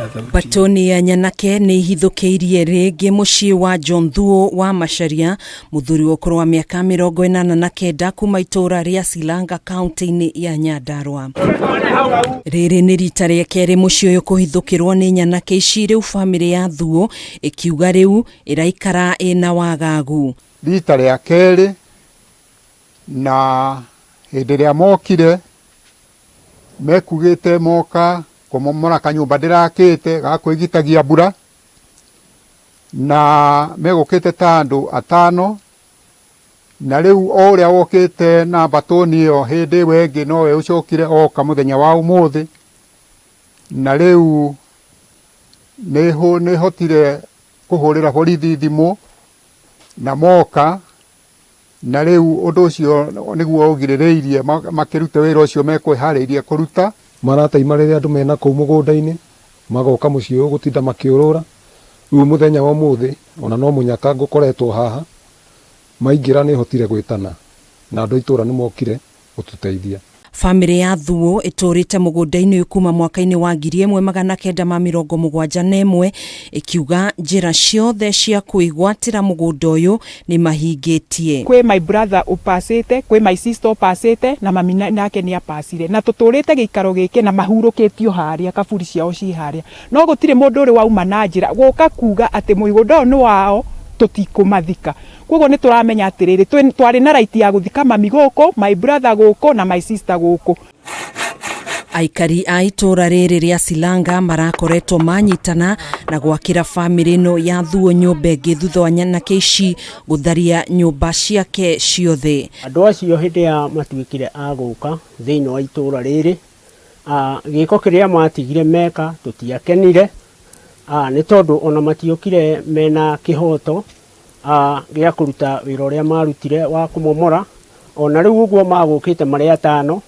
Mbatoni ya nyanake nĩ ihithũkĩirie rĩngĩ mũciĩ wa John Thuo wa Macharia, mũthuri wa ũkũrũ wa mĩaka 89 kuma itũũra rĩa Silanga kaunti-inĩ ya Nyandarua. Rĩrĩ nĩ rita rĩa kerĩ mũciĩ ũyũ kũhithũkĩrwo nĩ nyanake ici, rĩu bamĩrĩ ya Thuo ĩkiuga rĩu ĩraikara ĩna wagagu. Rita rĩa kerĩ, na hĩndĩ ĩrĩa mokire mekugĩte moka kũmomora kanyũmba ndĩrakĩte ga kwĩgitagia mbura, na megũkĩte ta andũ atano, na rĩu o ũrĩa wokĩte na mbatũni ĩyo hĩndĩ ĩyo ĩngĩ nowe ũcokire oka mũthenya wa ũmũthĩ, na rĩu nĩhotire kũhũrĩra borithi thimũ na moka, na rĩu ũndũ ũcio nĩguo ũgirĩrĩirie makĩrute wĩra ũcio mekwĩharĩirie kũruta. Marataima rĩrĩa andũ mena kũu mũgũnda-inĩ, magoka mũciĩ ũyũ gũtinda makĩũrũra. Rĩu mũthenya wa ũmũthĩ ona no mũnyaka ngũkoretwo haha, maingĩra nĩhotire gwĩtana na andũ a itũũra nĩmokire gũtũteithia. Bamĩrĩ ya Thuo ĩtũrĩte mũgũnda-inĩ ũyũ kuma mwaka-inĩ wa 1971, ĩkiuga njĩra ciothe cia kwĩgwatĩra mũgũnda ũyũ nĩ mahingĩtie. Kwĩ my brother ũpacĩte, kwĩ my sister ũpacĩte, na mami nake nĩ apacire, na tũtũrĩte gĩikaro gĩkĩ na mahurũkĩtio harĩa, kaburi ciao ciĩ harĩa, no gũtirĩ mũndũ ũrĩ wauma na njĩra gũka kuga atĩ mũgũnda ũyũ nĩ wao, tũtikũmathika. Koguo nĩ tũramenya atĩrĩrĩ, twarĩ na right ya gũthika mami gũkũ, my brother gũkũ, na my sister gũkũ. Aikari a itũũra rĩrĩ rĩa Silanga marakoretwo manyitana na gwakĩra bamĩrĩ ĩno ya Thuo nyũmba ĩngĩ thutha wa nyanake ici gũtharia nyũmba ciake ciothe. Andũ acio hĩndĩ ya matuĩkire a gũka thĩinĩ wa itũũra rĩrĩ, gĩko kĩrĩa matigire meka tũtiakenire, nĩ tondũ ona matiokire mena kĩhoto gĩa kũruta wĩra ũrĩa marutire wa kũmomora. Ona rĩu ũguo magũkĩte marĩ atano,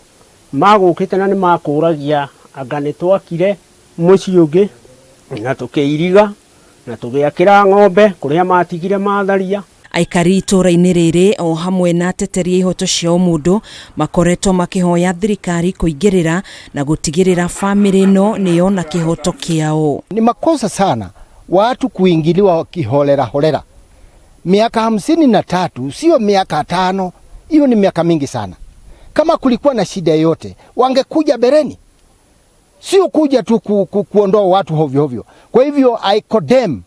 magũkĩte na nĩ makũragia anga nĩ twakire mũciĩ ũngĩ na tũkĩiriga na tũgĩakĩra ng'ombe kũrĩa matigire matharia. Aikari itũũra-inĩ rĩrĩ o hamwe na ateteri a ihoto cia ũmũndũ makoretwo makĩhoya thirikari kũingĩrĩra na gũtigĩrĩra bamĩrĩ ĩno nĩ yona kĩhoto kĩao. Ni makosa sana watu kuingiliwa kiholela holela. Miaka 53 sio miaka 5, hiyo ni miaka mingi sana. Kama kulikuwa na shida yoyote wangekuja bereni, sio kuja tu kuondoa watu hovyo hovyo. Kwa hivyo I condemn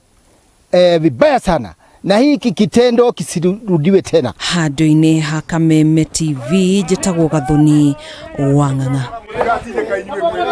vibaya sana, na hiki kitendo kisirudiwe tena. Handũ-inĩ ha Kameme TV, njĩtagwo Gathoni wa Ng'ang'a.